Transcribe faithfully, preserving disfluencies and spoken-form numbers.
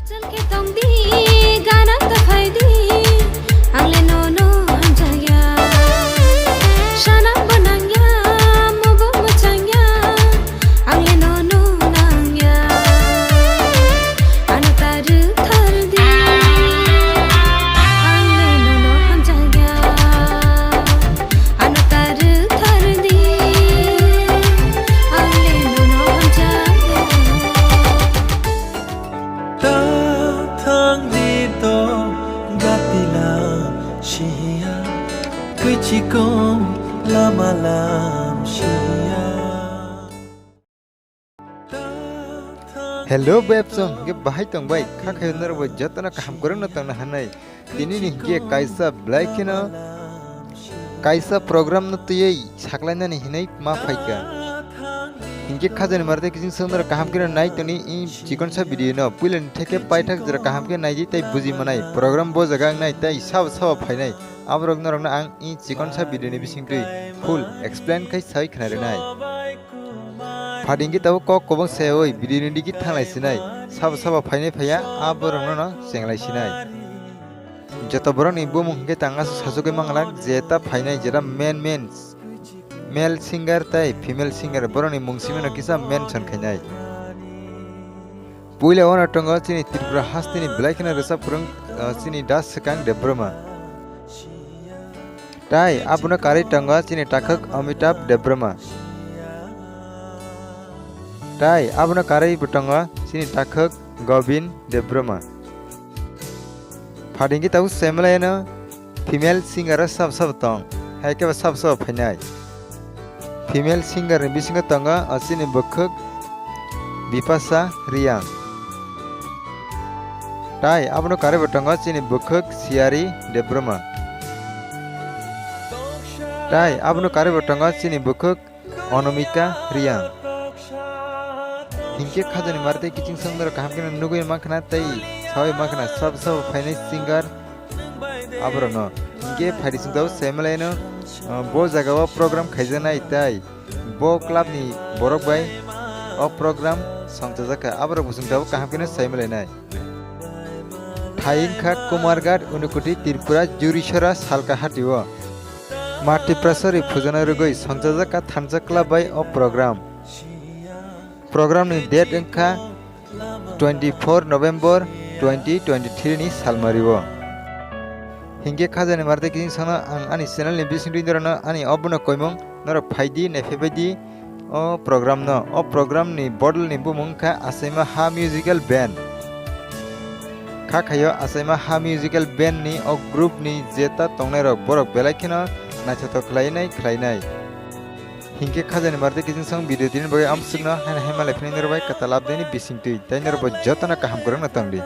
Chal khe tong di, gana ta phai di, ang le nono hamjakya. Sana bo nangya, mubo mwchangya, ang le nono nangya. Ano ta rwk thar di, ang le nono hamjakya. Ano ta rwk thar di, ang le nono hamjakya. Ta thang di to gati lam siya, kwichikong lama lam siya. Hello, bebsong, ge bahai tong bai, kha khayo norok bai jotono kaham kwrwngno tongna hanai. Tini ni hingke kaisa belai kheno kaisa program no twiwi saklainani hinui ma phaikha. Hingke khajani marte kiching songdoro kaham kheno nai toni i chikonsa video no puilani theke paithak jora kaham khe naidi tei buji manai program bo jaga wngnai tei sabo sabo phainai aborok norokno ang i chikonsa video ni bisingtwi full explain khai sai khna rinai. Phadingkhe tabuk kok kwbang sayawi video ni digi thanglai sinai sabo sabo phainai phaiya aborokno no chenglai sinai. Joto borokni bumung hingke tang aswk sachogwi manglak, je ta phainai jera main main male singer tei female singer borokni mung simino kisa mention khainai. Puila ono tongo chini Tripura hasteni belai kheno rwchap kwrwng, ah, chini Das Swkang Debbarma. Tai abono karwi tongo chini takhuk Amitabh Debbarma. Tai abono karwi bo tongo chini takhuk Gobin Debbarma. Phadingkhe tabuk Semelai no female singer o sab sab tong, hai khe bo sab sab phainai. Female singer ni bisingo tongo o chini bwkhwk Bipasha Reang. Tai abono karwi bo tongo chini bwkhwk Siyari Debbarma. Tai abono karwi bo tongo chini bwkhwk Anamika Reang. Hingke khajani marte kiching songdoro kaham khe nugwi mankha tei sawi mankha sab sab phainai singer aborokno. Hingke phaidi songdao Semelai no, ah, bo jaga o program khaijaknai tai bo club ni borok bai o program songchajakha aborok bo songdao kaham khe saimalai. Thai wngkha Kumarghat, Unakoti, Tripura, Jurisora, Salkahati o. Ma Tiprasari phujano rwgwi songchajak kha thansa club bai o program. Program ni date wngkha twenty-four November twenty twenty-three ni salmari o. Hingke khajani marte kiching songno ang ani channel ni bisingtwi norokno ani obono koimung norok phaidi naiphaidi. O program no, o program ni bodol ni bumung kha Achaima Ha Musical Band. Kha khayo Achaima Ha Musical Band ni o group ni jeta tongnai rok borok belai kheno naithothok khlainai khlainai. Hingke khajani marte kiching song video tini bagwi amsukno haino hai malai phini norok bai kwtal update ni bisingtwi tei norok bo jotono kaham kwrwngno tongdi.